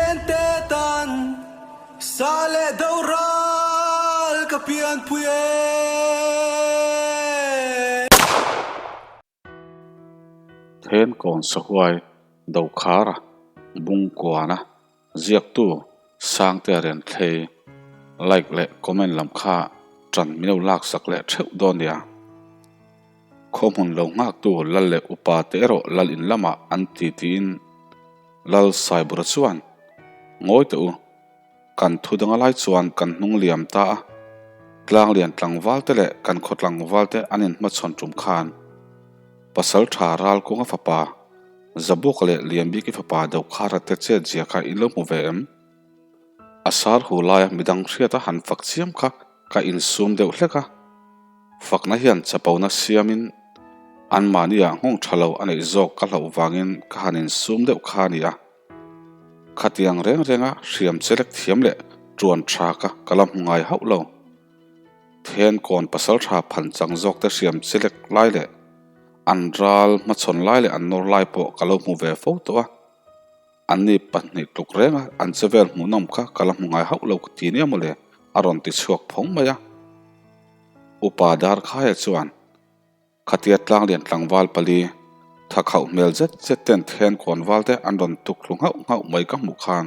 lente tan sa leh do ral ka pianpui e. Thenkawn Sahuai Dokhara Bungkuana ziaktu Sangtea Renthlei like leh comment lam kha tan min lo laksak leh theuh dawn nia. Khawhmun lo nghaktu lal leh upa te erawh lal in lamah an ti tiin Lal Saibura chuan, Ngawi teh u, kan thu danga lai chuan kan hnung liam ta a, tlanglian tlangval te leh kan khaw tlangval te an inhmachhawn tum khan Pasal tha Ralkunga fapa Zabuka leh Lianbiki fapa Dokhara te chet zia kha in lo hmu ve em? A sar hu laia midang hriata han fak chiam kha ka insum deuh hlek a, fakna hian chapona siamin anmahniah nghawng tha lo a neih zawk ka hlauh vangin ka han insum deuh kha a ni a. Khatiang reng renga hriam chelek thiam leh tuan tha ka ka la hmu ngai hauh lo. Thenkawn pasal tha phan chang zawk te hriam chelek lai leh an ral hmachhawn lai leh an nawr lai pawh ka lo hmu ve fo tawh a. Anni pahnih tluk renga an che vel hmuhnawm kha ka la hmu ngai hauh lo ka ti nia mawle, a rawn ti chhuak phawng mai a. Upa Darkhaia chuan, Khatia tlanglian tlangval pali, tha khauh hmel zet zet ten then kawnval te an rawn tuk thlu nghauh nghauh mai ka hmuh khan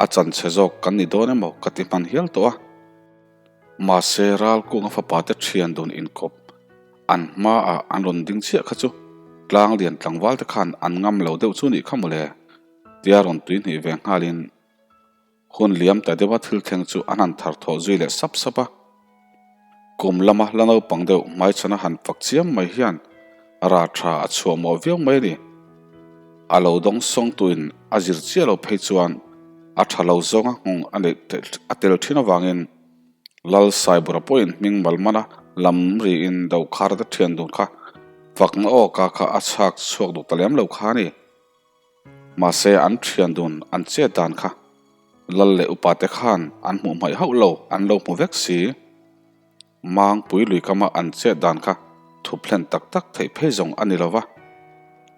a chanchhe zawk kan ni dawn emaw ka ti hman hial tawh a. Mahse Ralkunga fapa te thian dun inkawp an hmaah an rawn ding chiah kha chu tlanglian tlangval te khan an ngam lo deuh chu nih kha mawle tia rawn tui hnih ve nghalin hun liam ta deuha thil thleng chu an han thar thawh zui leh sap sap a. Kum lama la naupang deuh hmaichhana han fak chiam mai hian ra tha a chhuah mawh viau mai a ni. A lo dawng sawngtuin a zir chiah lo phei chuan a tha lo zawnga nghawng a neih a tel thin avangin Lal Saibura pawhin hming malmana lam riin Dokhara te thian dun kha fakna awka kha a chhak chhuak duh ta lem lo kha a ni. Mahse an thian dun an chet dan kha Lal leh upa te khan an hmuh hmaih hauh lo an lo hmu vek si. Mangpui lui kama an chet dan kha thup hlen tak tak theih phei zawng a ni lo va,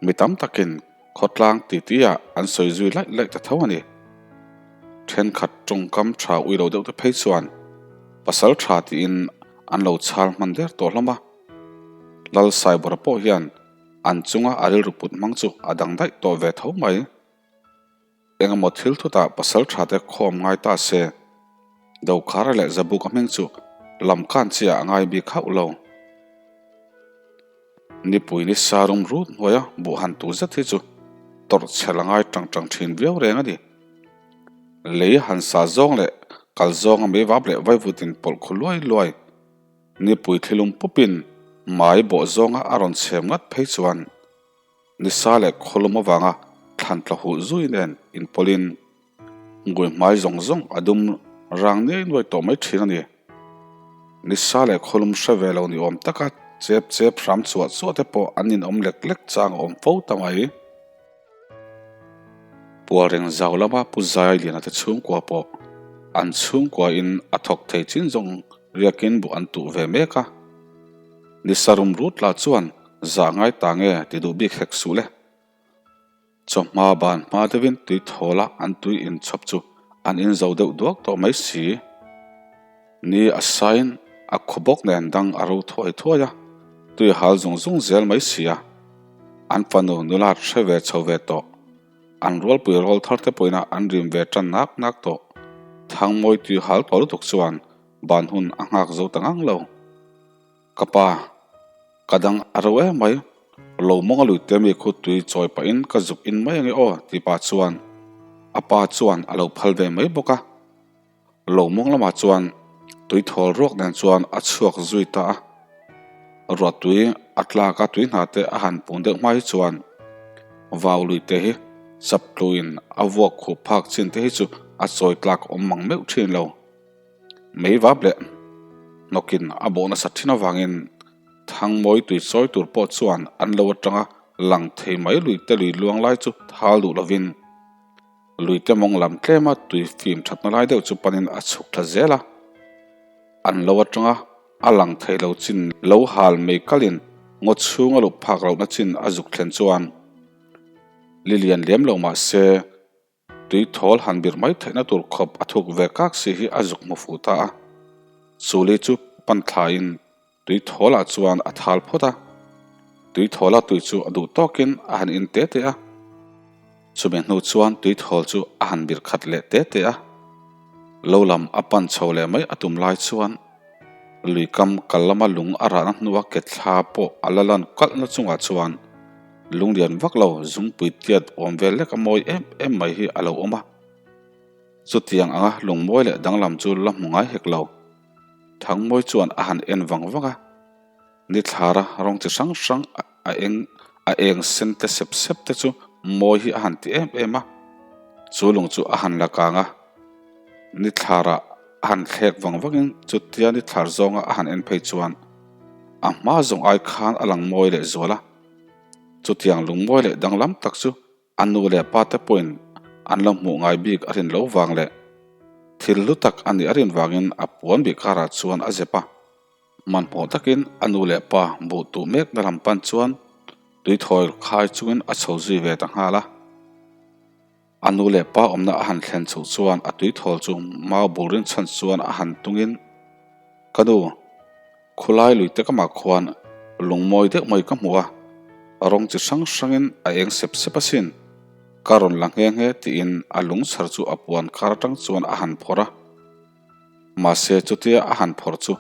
mi tam takin khawtlang titi-ah an sawi zui laih laih ta tho a ni. Thenkhat tawngkam tha ui lo deuh te phei chuan pasal tha tiin an lo chhal hman der tawh hlawm a. Lal Saibawra pawh hian an chunga a rilru put hmang chu a dang daih tawh ve tho mai. Engemaw thil thutah pasal tha te khawm ngai ta se, Dokhara leh Zabuka hming chu lamkan chiah a ngai bik hauh lo. Nipui ni sa rum rut hnuaia buh han tu zet hi chu tawrh chhel a ngai tang tang thin viau reng a ni. Lei han sa zawng leh kal zawnga meivap leh vaivutin pawlh khu luai luai. Nipui thlilum pupin mai bawh zawnga a rawn chhem ngat phei chuan Nisa leh khawlum avanga thlan tla huh zui nen inpawlin ngui hmai zawng zawng a dum rang niai nuai tawh mai thin a ni. Nisa leh khawlum hre ve lo ni awm taka chep chep hram chuah chuah te pawh an inawm lek lek chang a awm fo ta mai. Pualreng zau lama Pu Zailiana te chhungkua pawh an chhungkua in a thawk thei chin zawng riakin buh an tuh ve mek a. Nisa rum rut lah chuan zah ngai ta nge ti duh bik hek suh le. Chawhma ban hma deuhin tui thawla an tui inchhawp chu an inzo deuh duak tawh mai si. Ni a sain a khaw bawk nen dang a ro thuai thuai a, tui a hal zung zung zel mai si a. An fanu nula hre ve chho ve tawh. An rualpui rawl thar te pawhin a an rim ve tan nak nak tawh. Thangmawi tui hal tawh lutuk chuan ban hun a nghak zo ta ngang lo. Ka pa, ka dang a ro em mai, lo mawng a lui te mi khu tui chawi pahin ka zuk in mai ange aw ti pah chuan a pa chuan a lo phal ve mai bawk a. Lo mawng lamah chuan tui thawl ruak nen chuan a chhuak zui ta a. Ruah tui a tlak a tui hna te a han pung deuh hma hi chuan vau lui te hi chap tluin a vuak khuh phak chin te hi chu a chawi tlak awm mang meuh thin lo. Mei vap leh hnawkin a bawh nasat thin avangin Thangmawi tui chawi tur pawh chuan an lo atanga lang thei mai lui te lui luang lai chu thal duh lovin lui te mawng lam tlema tui fim thatna lai deuh chu panin a chhuk tha zel a. An lo atanga a lang thei lo chin lo hal mei kalin ngaw chhunga luh phak lohna chin a zuk thlen chuan Lilian lem lo mahse. Tui thawl han bir mai theihna tur khawp a thuk ve kak si hi a zuk hmu fuh ta a. Chuli chu pan thlaiin tui thawlah chuan a thal phawt a. Tui thawla tui chu a duh tawkin a han in te te a. Chumi hnu chuan tui thawl chu a han bir khat leh te te a. Lo lam a pan chho leh mai a tum lai chuan lui kam kal lama lung a rahna hnua ke thla pawh a la lan kalhna chungah chuan Lunglian vak lo zungpui tiat awm vel lek a mawi em em mai hi a lo awm a. Chutiang anga lungmawi leh danglam chu la hmu ngai hek lo. Thangmawi chuan a han en vang vang a, nithlara rawng chi hrang hrang a eng a eng sen te sep sep te chu mawi hi a han ti em em a. Chu lung chu a han la kang a, nithlara a han thlek vang vangin chutia nithlar zawnga a han en phei chuan a hma zawng ai khan a lang mawi leh zual a. Chutiang lungmawi leh danglam tak chu a nu leh pa te pawhin an lo hmuh ngai bik a rin loh vang leh thil hlu tak a nih a rin vangin a puan bih karah chuan a zep a. Hmanhmawh takin a nu leh pa buh tuh mekna lam pan chuan tuithawi khai chungin a chho zui ve ta nghal a. A nu leh pa awmna a han thlen chhoh chuan a tuithawl chu mau bul rinchhan chuan a han tungin, Ka nu, khulai lui te ka mah khuan lungmawi deuh mai ka hmu a, rawng chi hrang hrangin a eng sep sep asin, ka rawn la nghe nghe tiin a lung chhar chu a puan kar atang chuan a han phawrh a. Mahse chutia a han phawrh chu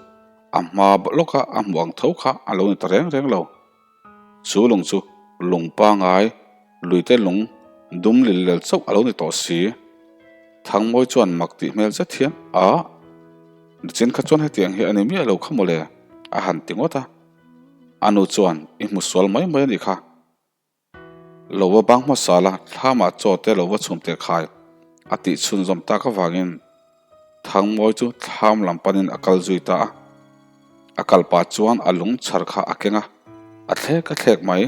a hma lawka a hmuh ang tho kha a lo ni ta reng reng lo. Chu lung chu lung pangai, luite lung dum lil lel chauh a lo ni tawh si. Thangmawi chuan mak tih hmel zet hian, A! Nichin kha chuan hetiang hi a ni miah lo kha mawle, a han ti ngawt a. A nu chuan, I hmu sual mai mai a nih kha. Lo va bang hmasa la, thlamah chaw te lo va chhum teh khai, a tih chhunzawm tak avangin Thangmawi chu thlam lam panin a kal zui ta a. A kal pah chuan a lung chhar kha a keng a, a thlek a thlek mai.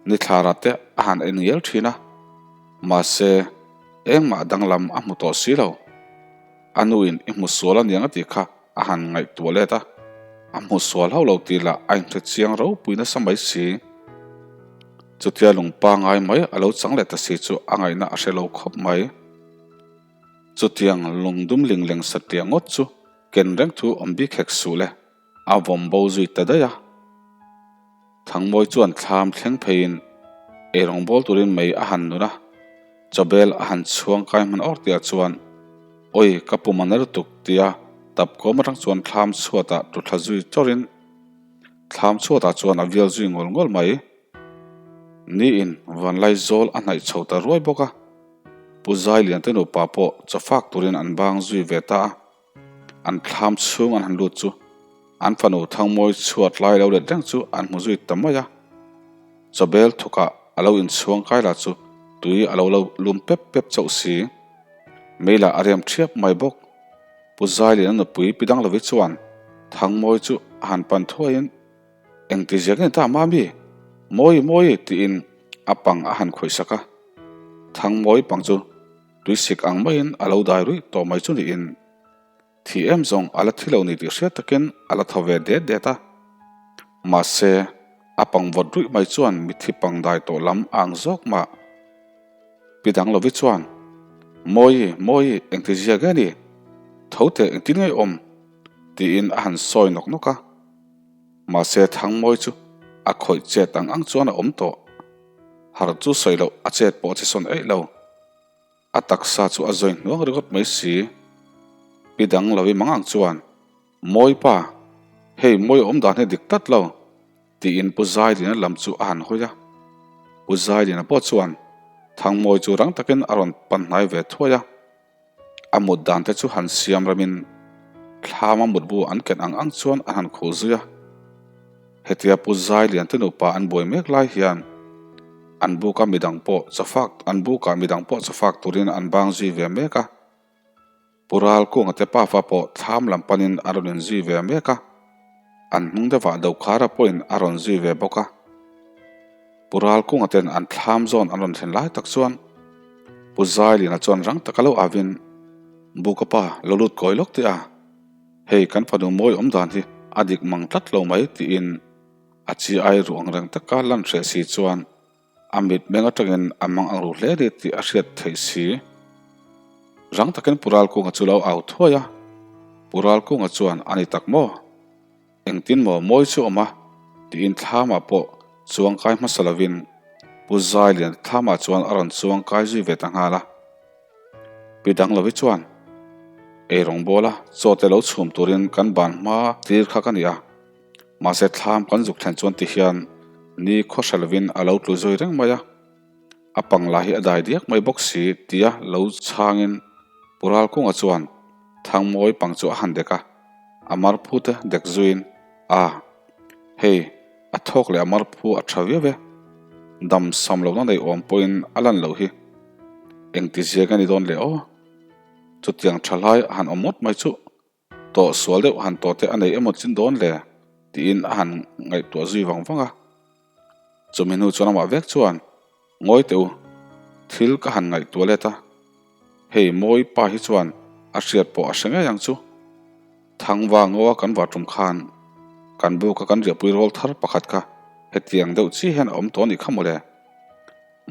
Nithlara te a han en ngial thin a, mahse engmah danglam a hmu tawh si lo. A nuin i hmu sual aniang a tih kha a han ngaihtuah let a, a hmu sual hauh lo tih lah a inhre chiang ropui nasa mai si. Chutia lung pangai mai a lo chang leh ta si chu a ngaihna a hre lo khawp mai. Chutiang lungdum lingleng satliah ngawt chu ken reng thu awm bik hek suh le, a vawm bo zui ta daih a. Thangmawi chuan thlam thleng pheiin eirawng bawl turin mei a han nun a, chawbel a han chhuang kai hman awr tihah chuan, Awi ka pum a na lutuk tia tap kawm atang chuan thlam chhuatah tlu thla zui chawrin thlam chhuatah chuan a vial zui ngawl ngawl mai. Niin vanlai zawl a hnaih chho ta ruai bawk a. Pu Zailian te nupa pawh chawfak turin an bang zui ve ta a, an thlam chhung an han lut chu an fanu Thangmawi chhuat lai lo let reng chu an hmu zui ta mai a. Chawbel thukah a lo inchhuang kai lah chu tui a lo lo lum pep pep chauh si. Mei lah a rem thiap mai bawk. Pu Zailiana nupui Pi Danglovi chuan Thangmawi chu a han pan thuaiin, Engti ziak nge ta Mami? Mawi mawi tiin a pang a han khawih sak a. Thangmawi pang chu tuisik ang maiin a lo dai ruih tawh mai chu niin thi em zawng a la thi lo ni tih hriat takin a la thaw ve det det a. Mahse, a pang vawt ruih mai chuan mithi pang dai tawh lam a ang zawk mah. Pi dang lovi chuan, Mawi, Mawi, engti ziak nge ni? Tho teh engtin nge i awm? tiin a han sawi nawk nawk a. Mahse Thangmawi chu a khawih chet ang ang chuan a awm tawh. Harh chu sawi loh a chet pawh a che sawn eih lo. A taksa chu a zawi hnuang ringawt mai si. Pi dang lovi mang ang chuan, Mawi pa, hei Mawi awm dan hi dik tlat lo, tiin Pu Zailina lam chu a han hawi a. Pu Zailina pawh chuan Thangmawi chu rang takin a rawn pan hnai ve thuai a. A mut dan te chu han siam ramin thlama mutbu an ken ang ang chuan an han khuh zui a. Hetia Pu Zailian te nupa an buai mek lai hian an buka midang pawh chawfak an bukah midang pawh chawfak turin an bang zui ve mek a. Pu Ralkunga te pafa pawh thlam lam panin a rawn inzui ve mek a. An hnung deuhah Dokhara pawhin a rawn zui ve bawk a. Pu Ralkunga ten an thlam zawn an rawn thlen lai tak chuan Pu Zailina chuan rang taka lo avin, Buka pa, lo lut kawi lawk teh a, hei kan fanu mawi awm dan hi a dik mang tlat lo mai tiin a chi ai ruh ang reng taka lan hreh si chuan a mitmeng atangin a mang ang ru hle ni tih a hriat theih si. Rang takin Pu Ralkunga chu lo au thuai a. Pu Ralkunga chuan a ni tak maw? Engtin maw mawi chu awm a? tiin thlamah pawh chuang kai hmasa lovin Pu Zailian thlamah chuan a rawn chuang kai zui ve ta nghal a. Pi Danglovi chuan, Ei rawngbawla chaw te lo chhum turin kan ban hma tir kha ka ni a, mahse thlam kan zuk thlen chuan tihian ni khaw hre lovin a lo tlu zui reng mai a, a pang lah hi a dai diak mai bawk si tia lo chhangin Pu Ralkunga chuan Thangmawi pang chu a han dek a, a marphu te dek zuiin, A, hei, a thawk leh a marphu a tha viau e, dam sam lohna nei awm pawhin a lan loh hi. Engti ziak a ni dawn le aw? Chutiang tha hlai a han awm ngawt mai chuh, tawh sual deuh han tawh te a nei emaw chin dawn le? tiin a han ngaihtuah zui vang vang a. Chumi hnu chuan amah vek chuan, Ngawi teh u, thil ka han ngaihtuah let a, hei mawi pa hi chuan a hriat pawh a hre ngei ang chu. Thangva ngawa kan va tum khan kan buka kan riahpui rawl thar pakhat kha hetiang deuh chi hian a awm tawh a nih kha mawle.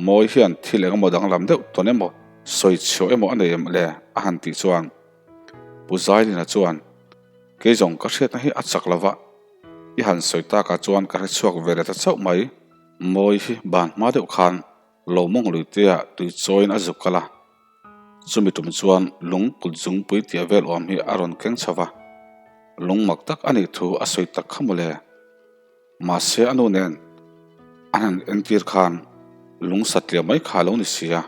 Mawi hian thil eng emaw danglam deuh tawn emaw, sawi chhiau emaw a nei em le? a han tih chuan Pu Zailina chuan, Kei zawng ka hriatna hi a chak lova, i han sawi takah chuan ka hrechhuak ve leh ta chauh mai. Mawi hi ban hma deuh khan lo mawng luitea tui chawiin a zuk kal a, chumi tum chuan lung kut zungpui tia vel awm hi a rawn keng chho va, lung mak tak a nih thu a sawi tak kha mawle. Mahse a nu nen an han entir khan lung satliah mai kha a lo ni si a,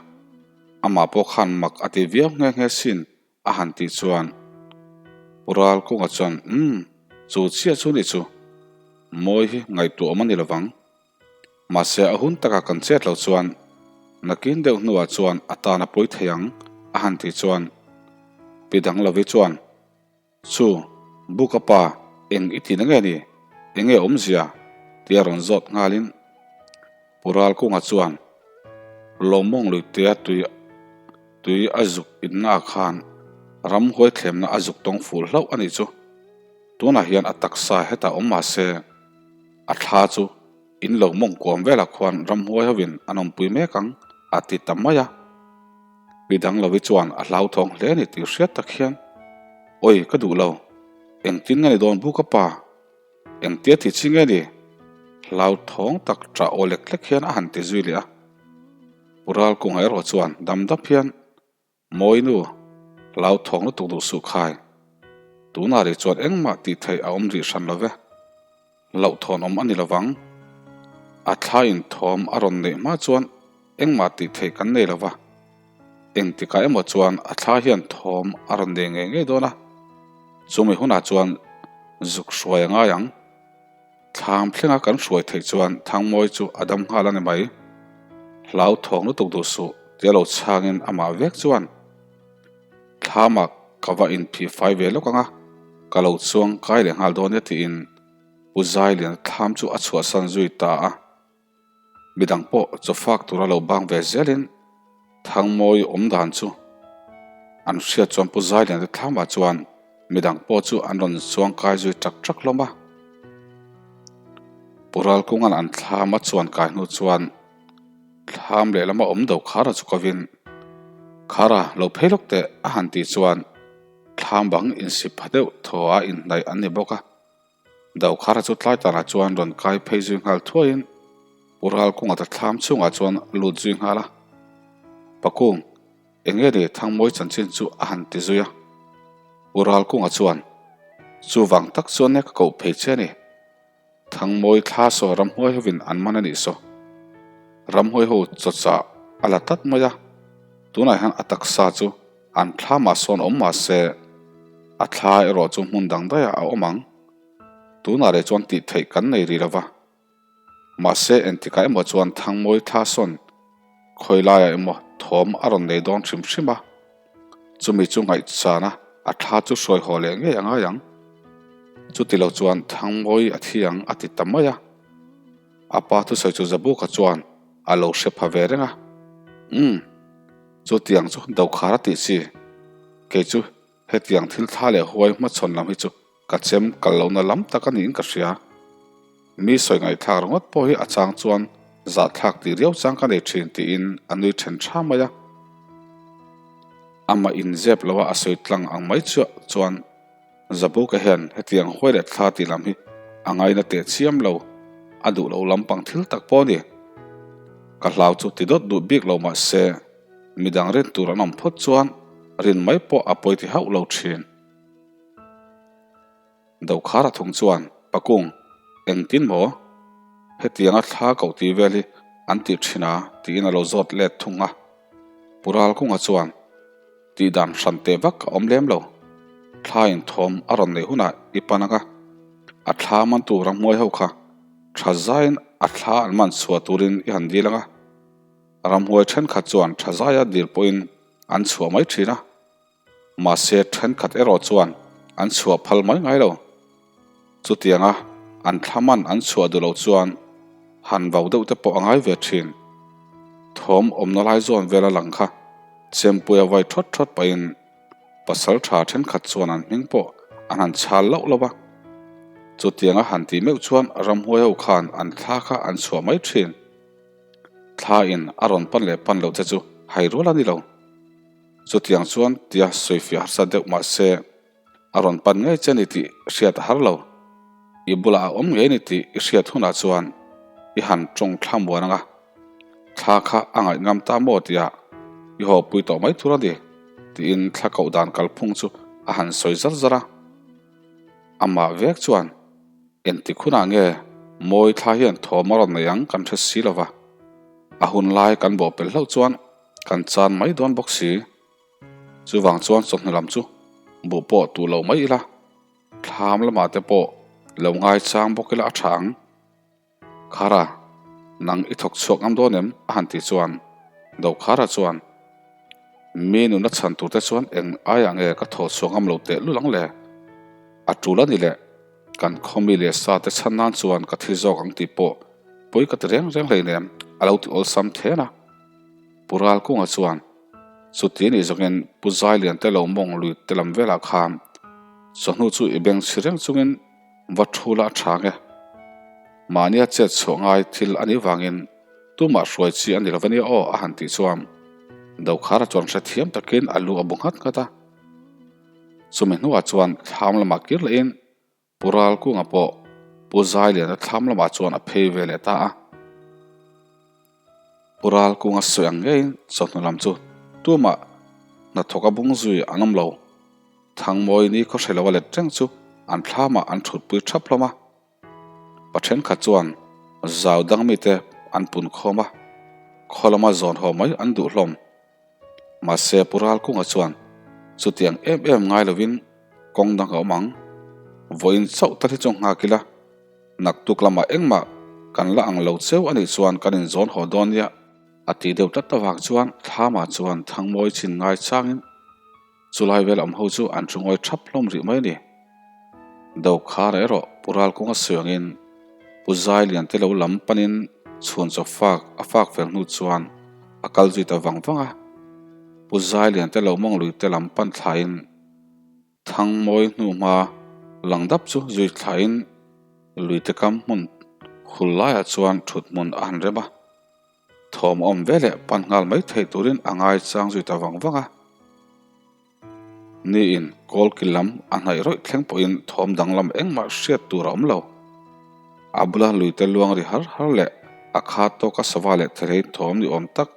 amah pawh khan mak a ti viau nghe nghe sin a han tih chuan Pu Ralkunga chuan umm chu chiah chu ni chu mawi hi ngaihtuah awm a ni lovang. Mahse a hun taka kan chet loh chuan nakin deuh hnuah chuan a tan a pawi thei ang a han tih chuan Pi Danglovi chuan Chu, Buka pa, eng i ti na nge ni? Eng nge awmzia? tia rawn zawt nghalin Pu Ralkunga chuan Lawmawng luitea tui tui a zuk inna ah khan ramhuai thlemna a zuk tawng ful hlauh a nih chu. Tunah hian a taksa hetah awm mah se, a thla chu in lo mawng kuam velah khuan ramhuai hovin an awmpui mek ang a ti ta mai a. Mi dang lovi chuan a hlauthawng hle a ni tih hriat tak hian, Awi, ka duh lo. Engtin nge ni dawn bu ka pa? Engtia ti chi nge ni? Hlauthawng tak ṭah aw lek lek hian a han ti zui leh a. Pu Ralkunga erawh chuan dam dap hian, Mawi nu, hlauthawng lutuk duh suh khai. Tunah rih chuan engmah tih theih a awm rih hran lo ve. Hlauhthawn awm a ni lovang. A thla inthawm a rawn neih hma chuan engmah tih theih kan nei lova. Engtikah emaw chuan a thla hian thawm a rawn nei ngei ngei dawn a, chumi hunah chuan zuk hruai a ngai ang. Thlam thlenga kan hruai theih chuan Thangmawi chu a dam nghal a ni mai. Hlauthawng lutuk duh suh tia lo chhangin amah vek chuan Thlamah ka va inphih fai ve lawk ang a, ka lo chuang kai leh nghal dawn nia tiin Pu Zailiana thlam chu a chhuahsan zui ta a. Midang pawh chaw fak tura lo bang ve zelin Thangmawi awm dan chu an hriat chuan Pu Zailiana thlamah chuan midang pawh chu an rawn chuang kai zui ṭak ṭak hlawm a. Pu Ralkunga'n an thlam a chuan kai hnu chuan Thlam lehlama awm do Khara chu kovin, Khara, lo phei lawk teh, a han tih chuan thlam bang insi pha deuh thaw a inhnaih an ni bawk a. Do Khara chu tlai tanah chuan rawn kai phei zui nghal thuaiin Pu Ralkunga ta thlam chhungah chuan lut zui nghal a. Pakung, eng nge ni Thangmawi chanchin chu a han ti zui a. Pu Ralkunga chuan, Chuvang tak chuan nia ka koh phei che a ni. Thangmawi thla saw ramhuai hovin an man a nih saw. Ramhuai ho chawchah a la tlat mai a, tunah hian a taksa chu an thlamah sawn awm mah se, a thla erawh chu hmun dang daiah a awm ang. Tunah reh chuan tih theih kan nei rih lo va. Mahse engtikah emaw chuan Thangmawi thla sawn khawi laiah emaw thawm a rawn nei dawn hrim hrim a. Chumi chu ngaihchana a thla chu hruai haw leh ngei a ngai ang. Chuti lo chuan Thangmawi a thi ang a ti ta mai a. A pa thusawi chu Zabuka chuan a lo hre pha ve reng a. Umm, chutiang chu Dokhar a tih chi. Kei chu hetiang thil thla leh huai hmachhawn lam hi chu Ka chem kal lohna lam tak a niin ka hria. Mi sawi ngaihthlak ringawt pawh hi a chang chuan zahthlak tih riau chang ka nei thin tiin a nui then tha mai a. Amah inzep loa a sawi tlang ang mai chiah chuan Zabuka hian hetiang huai leh thla tih lam hi a ngaina teh chiam lo, a duh lo lampang thil tak pawh a ni. Ka hlau chu ti dawt duh bik lo mah se, midang rin tur an awm phawt chuan rin mai pawh a pawi ti hauh lo thin. Dokhara thung chuan, Pakung, engtin maw? Hetianga thla koh tih vel hi an ti thin a, tiin a lo zawt let thung a. Pu Ralkunga chuan, Tih dan hran teh vak a awm lem lo. Thla inthawm a rawn neih hunah i pan ang a, a thla man tur a hmuai ho kha tha zaiin a thla an man chhuah turin i han dil ang a. Ramhuai thenkhat chuan tha zaia dil pawhin an chhuah mai thin a. Mahse, thenkhat erawh chuan an chhuah phal mai ngai lo. Chutianga an thlaman an chhuah duh loh chuan han vau deuh te pawh a ngai ve thin. Thawm awmna lai zawn vela lang kha Chempuia vai thawt thawt pahin pasal tha thenkhat chuan an hming pawh an han chhal loh lo va. Chutianga han tih meuh chuan ramhuai ho khan an thla kha an chhuah mai thin. Thla in a rawn pan leh pan loh che chu hai rual a ni lo. Chutiang chuan tia sawifiah harsa deuh mah se, a rawn pan ngei che ni tih hriat a har lo. I bulah a awm ngei ni tih i hriat hunah chuan i han tawng thla muan ang a, thla kha a ngaih ngam ta maw tia i haw pui tawh mai tur a ni tiin thla koh dan kalphung chu a han sawi zar zar a. Amah vek chuan engtik hunah nge mawi thla hian thawm a rawn nei ang kan hre si lova, a hun lai kan bawhpelh hlauh chuan Kan chan mai dawn bawk si. Chuvang chuan chawhnu lam chu buh pawh tuh lo mai ila, thlam lamah te pawh lo ngaichang bawk ila a tha ang. Khara, nang i thawk chhuak ngam dawn em? a han tih chuan Dokhara chuan, Mi nuna chhan tur te chuan eng aiah nge ka thawh chhuak ngam lo teh lul ang le? A tul a ni le, kan khawmi leh sa te chhan nan chuan ka thi zawk ang tih pawh pawi ka ti reng reng hleinem a lo ti awlsam then a. Pu Ralkunga chuan, Chuti anih zawngin Pu Zailian te lo mawng lui te lam velah khan chawhnu chu i beng chhi reng chungin va thu la a tha nge. Mahnia chet chhuah ngai thil anih vangin tumah hruai chi a ni lo ania aw a han tih chuan Dokhara chuan hrethiam takin a lu a bu nghat nghat a. Chumi hnuah chuan thlam lamah kir lehin Pu Ralkunga pawh Pu Zailiana thlam lamah chuan a phei ve leh ta a. Pu Ralkunga sawi ang ngeiin chawhnu lam chu tumah hnathawk a bung zui an awm lo. Thangmawi ni khaw hre lo a let reng chu an thlamah an thutpui thap hlawm a. Pa thenkhat chuan zau dang mite an pun khawm a, khaw lama zawn haw mai an duh hlawm. Mahse Pu Ralkunga chuan chutiang em em ngai lovin kawng dang a awm ang. Vawiin chauh tal hi chu nghak ila, naktuk lamah engmah kan la ang lo cheu anih chuan kan inzawn haw dawn nia. A ti deuh tlat avang chuan Thlama chuan Thangmawi chin ngai changin chulai vel awm ho chu an thu ngawi thap hlawm rih mai a ni. Dokhara erawh Pu Ralkunga sawi angin Pu Zailiante lo lam panin chhuan chaw fak a fak fel hnu chuan a kal zui ta vang vang a. Pu Zailiante lo mawng lui te lam pan thlaiin Thangmawi hnu hma lang dap chu zui thlaiin lui te kam hmun hul laiah chuan thut hmun a han rem a. Thawm awm ve leh pan nghal mai theih turin a ngai chang zui ta vang vang a. Niin kawl kil lam a hnaih rawih thleng pawhin thawm danglam engmah hriat tur a awm lo. A bula luite luang ri har har leh a kha tawka sava leh therei thawm ni awm tak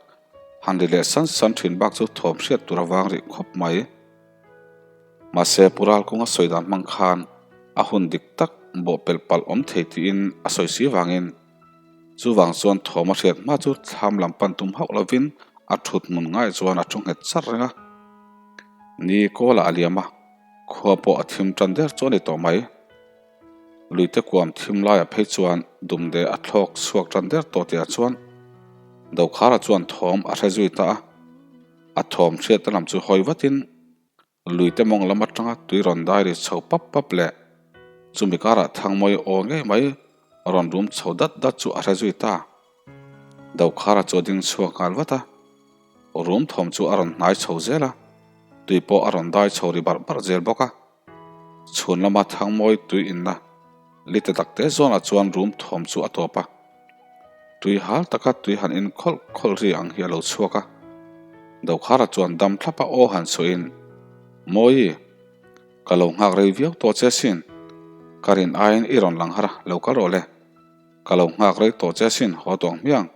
han ri leh san san thin bak chu thawm hriat tur a vang rih khawp mai. Mahse Pu Ralkunga sawi dan hmang khan a hun dik tak bawhpelh palh awm thei tiin a sawi si vangin Chuvang chuan thawm a hriat hma chu thlam lam pan tum hauh lovin a thut hmun ngaiah chuan a thu nghet char reng a. Ni kawlah a liam a, khua pawh a thim tan der chu a ni tawh mai. Luite kuam thim laiah phei chuan dumde a thlawk chhuak tan der tawh tihah chuan Dokhara chuan thawm a hre zui ta a, a thawm hriatna lam chu hawi vatin Luite mawng lam atanga tui rawn dai ri chho pap pap leh chumi karah Thangmawi aw ngei mai rawn rum chho dat dat chu a hre zui ta. Dokhara chu a ding chhuak nghal vat a, rum thawm chu a rawn hnai chho zel a, tui pawh a rawn dai chho ri barh barh zel bawk a. Chhun lama Thangmawi tui inna lite takte zawnah chuan rum thawm chu a tawp a. Tui hal taka tui han in khawlh khawlh ri ang hi a lo chhuak a. Dokhara chuan dam thlapa aw han chhuahin, Mawi, ka lo nghak rei viau tawh che sin. Ka rin aiin i rawn lang har a, lo kal rawh le. Ka lo nghak rei tawh che sin, haw tawh ang hmiang.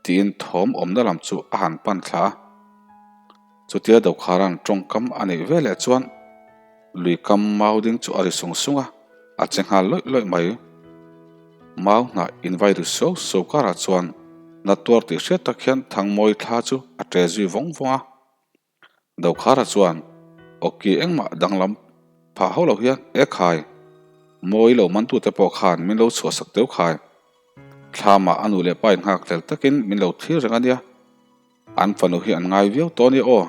Tiin thawm awmna lam chu a han pan thla a. Chutia Dokhara'n tawngkam a neih veleh chuan lui kam mau ding chu a ri sung sung a, a che nghal lawih lawih mai. Mau hnah invai ri suau suau karah chuan na tuar tih hriat tak hian Thangmawi thla chu a ṭe zui vawng vawng a. Dokhara chuan awki engmah danglam phah hauh lo hian, E khai, mawi lo mantute pawh khan min lo chhuahsak teu khai. Thlamah a nu leh pa in nghak hlel takin min lo thlir reng a nia. An fanu hi an ngai viau tawh a nia aw.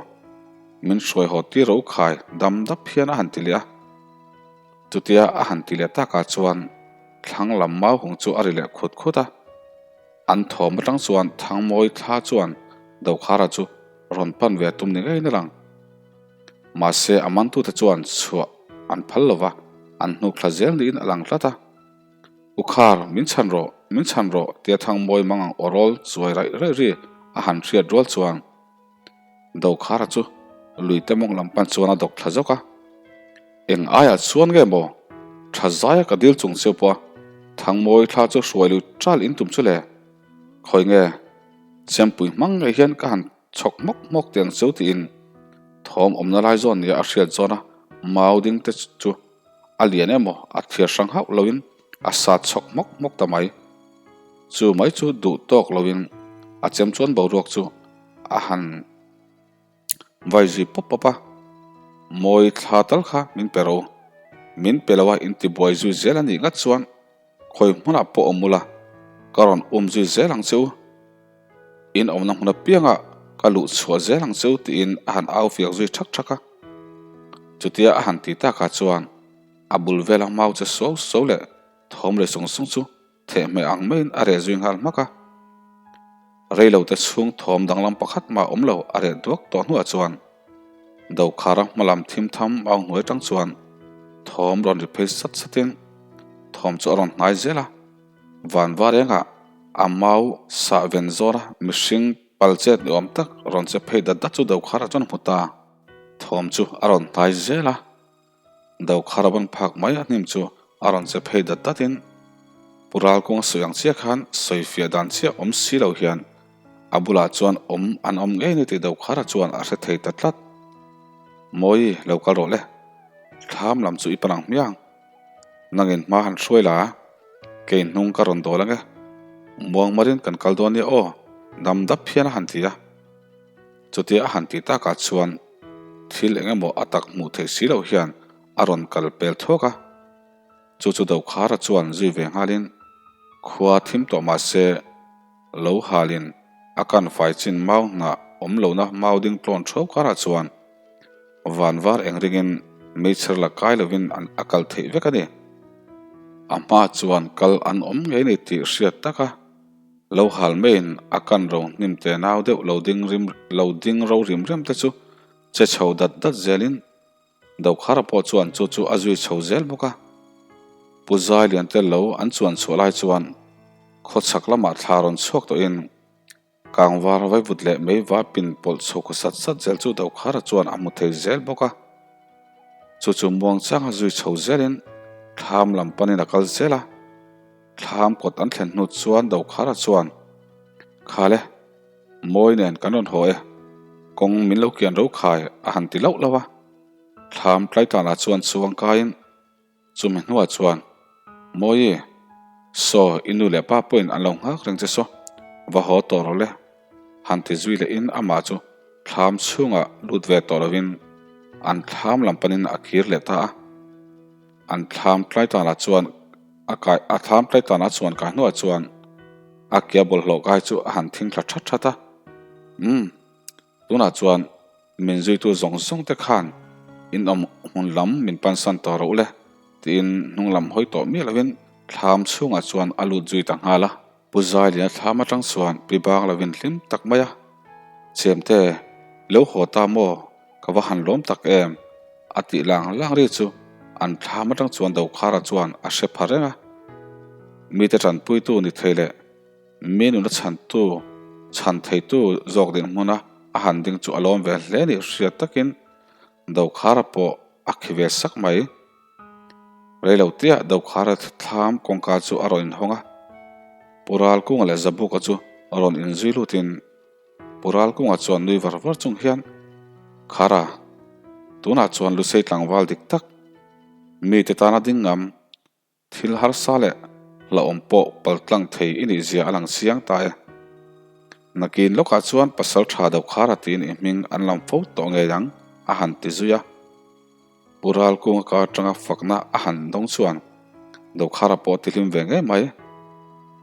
Min hruai haw tir ro khai dam dap hian a han ti leh a. Chutia a han ti leh takah chuan thlang lam mau hung chu a ri leh khut khut a. An thawm atang chuan Thangmawi thla chuan Dokhara chu rawn pan ve tum ni ngeiin a lang. Mahse a mantute chuan chhuah an phal lova, an hnuk thla zel niin a lang tlat a. U Khar, min chhan rawh, min chhan rawh, tia Thangmawi mang ang awrawl chuai raih raih ri a han hriat rual chuan Dokhara chu lui te mawng lam pan chuan a dawk thla zawk a. Eng aiah chuan nge maw? Tha zaia ka dil chung cheu pawh a, Thangmawi thla chu hruai lui ṭal in tum chu le. Khawi nge? Chempui hmang ngei hian ka han chhawk hmawk hmawk tiang cheu tiin thawm awmna lai zawn nia a hriat zawn a, mau ding te chu A lian emaw a thir hrang hauh loin a sat chhawk hmawk hmawk ta mai. Chu mai chu duh tawk loin a chem chuan boruak chu a han vai zui pawp pawp a. Mawi thla tal kha min pe ro. Min pe lo a intibuai zui zel a nih ngat chuan Khawi hmunah pawh awm ula, ka rawn um zui zel ang che u. In awmna hmun apiangah ka luh chhuah zel ang che u tiin a han au fiak zui thak thak a. Chutia a han ti takah chuan a bul vela mau che suau suau leh thawm leh sung sung chu thehhmeh ang maiin a reh zui nghal hmak a. Reilote chhung thawm danglam pakhat mah awm lo a reh duak tawh hnuah chuan Dokhara hmalam thim tham au hnuai tang chuan thawm rawn ri phei sat satin thawm chu a rawn hnai zel a, van var engah a mau sah ven zawra mihring pal chet ni awm tak rawn che phei dat dat chu Dokhara chuan a hmu ta. Thawm chu a rawn hnai zel a, Dokhara ban phak mai a hnim chu a rawn che phei dat datin Pu Ralkunga sawi ang chiah khan sawifiah dan chiah awm si lo hian A bulah chuan awm an awm ngei ni tih Dokhara chuan a hre thei ta tlat. Mawi, lo kal rawh le. Thlam lam chu i pan ang hmiang. Nangin hma han hruai la, kei hnung ka rawn dawl ange. Muangmarin kan kal dawn nia aw, dam dap hian a han ti a. Chutia a han tih takah chuan thil eng emaw a tak hmuh theih si loh hian a rawn kal pel thuak a. Chu chu Dokhara chuan zui ve nghalin khua thim tawh mah se, Lo halin a kan fai chin mau hnah awm lohna mau ding tlawn theuh karah chuan van var eng ringin meichher la kai lovin an a kal theih vek a ni. A hma chuan kal an awm ngei ni tih hriat taka lo hal maiin a kan ro hnim te nau deuh lo ding rim lo ding ro rim rem te chu che chho dat dat zelin Dokhara pawh chuan chu chu a zui chho zel bawk a. Pu Zai lian tel lo an chuan chhuah lai chuan khawchhak lamah thla rawn chhuak tawhin Kangvar vaivut leh meiva pin pawlh chho khaw sat sat zel chu Dokhara chuan a hmu thei zel bawk a. Chu chu muangchanga zui chho zelin thlam lam panin a kal zel a. Thlam kawt an thlen hnu chuan Dokhara chuan, Khale! Mawi nen kan rawn haw e, kawng min lo kian ro khai a han ti lauh lauh a. Thlam tlaitlanah chuan chuang kaiin chumi hnuah chuan, Mawi, saw i nu leh pa pawhin an lo nghak reng che saw, va haw tawh rawh le, han ti zui lehin amah chu thlam chhungah lut ve tawh lovin an thlam lam panin a kir leh ta a. An thlam tlaitlanah chuan a kai a thlam tlaitlanah chuan kai hnuah chuan a kia bawlhhlawh kai chu a han thing thla that that a. Umm, tunah chuan min zuitu zawng zawng te khan in awm hmun lam min pansan tawh rawh ule tiin hnung lam hawi tawh miah lovin thlam chhungah chuan a lut zui ta nghal a. Pu Zailiana thlam atang chuan pi bang lovin hlim tak mai a, Chemte, lo haw ta maw? Ka va han lawm tak em? A tih lang lang ri chu an thlam atang chuan Dokhara chuan a hre pha reng a. Mite tanpuitu ni thei leh mi nuna chhantu chhan theitu zawk dinhmuna. a han ding chu a lawm ve hle nih hriat takin Dokhara pawh a khi ve sak mai. Reilo tia Dokhara thlam kawngka chu a rawn inhawng a, Pu Ralkunga leh Zabuka chu rawn inzui lutin Pu Ralkunga chuan nui var var chung hian, Khara, tunah chuan Lusei tlangval dik tak, mite tana ding ngam, Thil harsa leh hlauhawm pawh paltlang thei i nih zia a lang chiang ta e. Nakin lawkah chuan pasal tha deuh khara tiin i hming an lam fo tawh ngei ang, a han ti zui a. Pu Ralkunga ka atanga fakna a han dawng chuan Dokhara pawh a ti hlim ve ngei mai.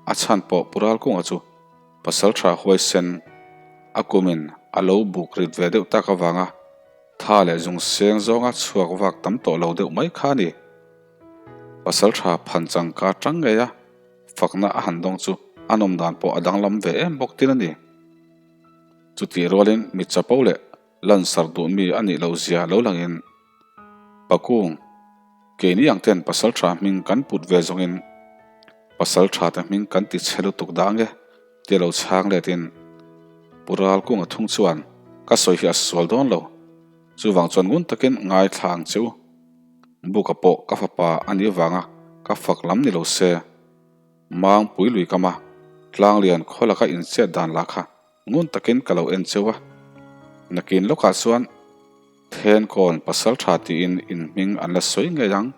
A chhan pawh Pu Ralkunga chu pasal tha huaisen a kumin a lo buk rit ve deuh tak avanga tha leh zung seng zawnga chhuak vak tam tawh lo deuh mai kha a ni. Pasal tha phan changka tang ngei a, fakna a han dawng chu a nawm dan pawh a danglam ve em bawk tin a ni. Chutih rualin mi chapo leh lansar duh mi a nih loh zia lo langin Pakung, keini ang ten pasal tha hming kan put ve zawngin pasal tha te hming kan ti chhe lutuk dah ange tia lo chhang letin Pu Ralkunga thung chuan ka sawi hi a sual dawn lo, chuvang chuan ngun takin ngaithla ang che u. Buka pawh ka fapa a nih avanga ka fak lam ni lo se, Mangpui lui kam a, Tlanglian khaw laka inchhiat dan lah kha ngun takin ka lo en cheu a. Nakin lawkah chuan Thenkawn pasal tha tiin in hming an la sawi ngei ang.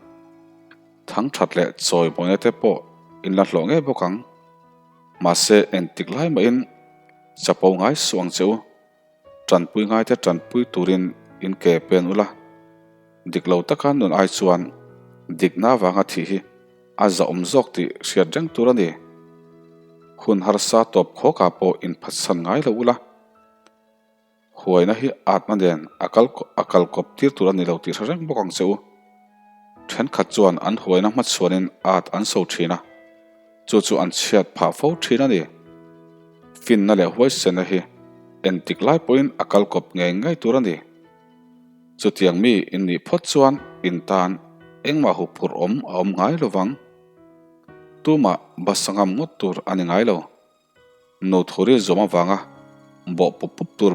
Thangthat leh chawi mawina te pawh in la hlawh ngei bawk ang. Mahse engtik lai mahin chapo ngai suh ang che u. Tanpui ngaite tanpui turin in ke pen ula, dik lo taka nun ai chuan dikna avanga thih hi a zahawm zawk tih hriat reng tur a ni. Hun harsa tawp khawkah pawh inphatsan ngai lo ula, huaina hi atna nen a kal a kal kawp tir tur a ni lo tih hre reng bawk ang che u. Thenkhat chuan an huaina hmachhuanin at an so thin a. Chu chu an chhiat phah fo thin a ni. Finna leh huaisenna hi entik lai pawhin a kal kawp ngei ngei tur a ni. Chutiang mi in nih phawt chuan in tan engmah huphurh awm a awm ngai lo vang. Tumah basa ngam ngawt tur a ni ngai lo. Nothuri zawm avanga bawh pup pup tur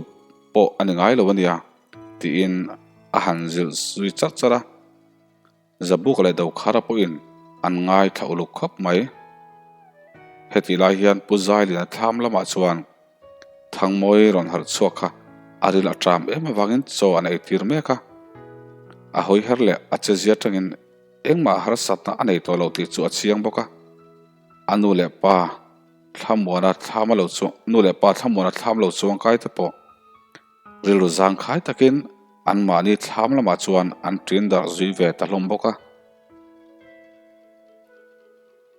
pawh a ni ngai lo a nia, tiin a han zilh zui charh charh a. Zabuk leh Dokhara pawhin an ngaithla uluk khawp mai. Hetih lai hian Pu Zailiana thlam lamah chuan Thangmawi rawn harh chhuak kha a ril a ṭam em avangin chaw an eitir mek a. A hawi her leh a che zia tangin engmah harsatna a nei tawh lo tih chu a chiang bawk a. A nu leh pa thlamuana thlam a lo chuang nu leh pa thlamuana thlam lo chuang kai te pawh Rilru zangkhai takin anmahni thlam lamah chuan an ṭin darh zui ve ta hlawm bawk a.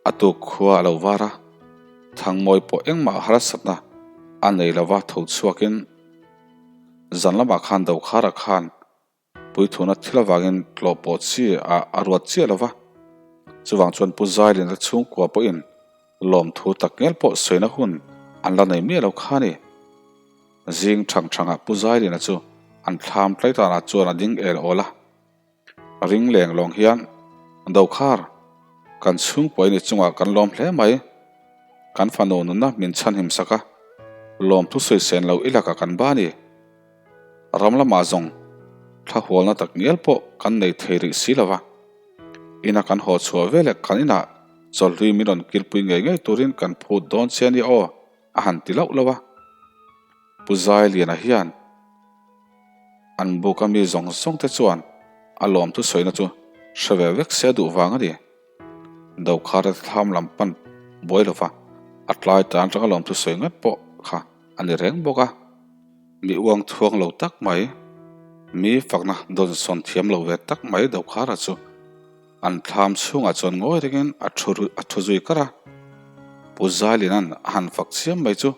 A tuk khua a lo var a, Thangmawi pawh engmah harsatna a nei lova tho chhuakin zan lamah khan Dokhara khan Puithuna thil avangin tlawh pawh chi a a ruat chiah lo va, chuvang chuan Pu Zailin a chhungkua pawhin lawmthu tak ngel pawh sawina hun an la nei miah lo kha a ni. Zing thang thangah Pu Zailina chu an thlam tlaitanah chuan a ding el awl a, ring leng lawng hian, Dokhar, kan chhungkua i ni chungah kan lawm hle mai. Kan fanu nunna min chhanhim sak a, lawmthu sawi sen lo i lakah kan ba a ni. Ram lamah zawng thla hualna tak ngial pawh kan nei thei rih si lo va, ina kan haw chhuah veleh kan inah chawlhlui min rawn kilpui ngei ngei turin kan phut dawn che a nia aw, a han ti lauh lauh a. Pu Zailiana hian an buka mi zawng zawng te chuan a lawmthu sawina chu hre ve vek se a duh vang a ni. Dokhara thlam lam pan buai lo va, a tlai tan atanga lawmthu sawi ngat pawh kha a ni reng bawk a. Mi uang thuang lo tak mai, mi fakna dawnsawn thiam lo ve tak mai Dokhara chu an thlam chhungah chuan ngawi rengin a thu a thu zui kar a. Pu Zailina'n a han fak chiam mai chu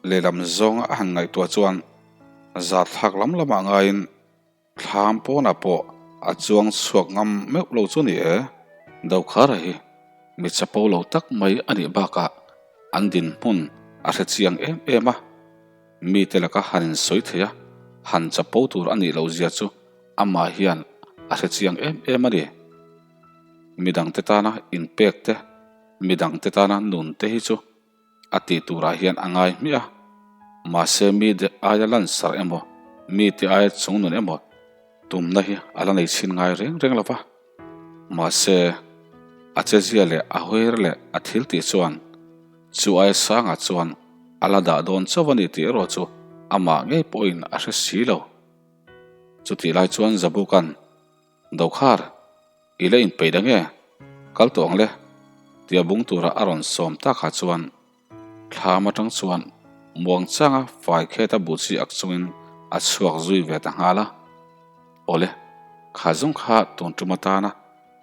lehlam zawnga a han ngaihtuah chuan zathlak lam lamah ngaiin Thlam pawnah pawh a chuang chhuak ngam meuh lo chu ni e. Dokhara hi mi chapo lo tak mai a nih bakah an dinhmun a hre chiang em em a, mite laka han insawi thei a, han chapo tur a nih loh zia chu amah hian a hre chiang em em a ni. Midangte tana inpek te, midangte tana nun te hi chu a tih turah hian a ngai hmiah a. Mahse mi te aia lansarh emaw, mi te aia chungnun emaw tumna hi a la nei chhin ngai reng reng lo va. Mahse a chezia leh a hawiher leh a thil tih chuan chu aia sangah chuan a la dah dawn chauh a ni tih erawh chu amah ngei pawhin a hre si lo. Chutih lai chuan Zabuka'n Dokhar, i la inpeih dah nge? Kal tawh ang le, tia bung tura a rawn sawm takah chuan thlam atang chuan muang changa fai kheta buh chi ak chungin a chhuak zui ve ta nghal a. Awle, kha zawng kha tun tum atana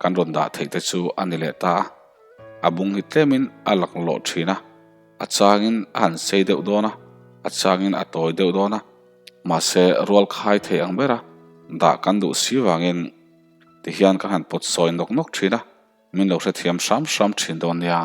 kan rawn dah theih te chu a ni leh ta a, a bung hi tlemin a laklawh thin a, a changin a han sei deuh dawn a, a changin a tawi deuh dawn a. Mahse, rual khai thei ang bera dah kan duh si vangin tihian ka han pawt sawi nawk nawk thin a, min lo hrethiam hram hram thin dawn nia.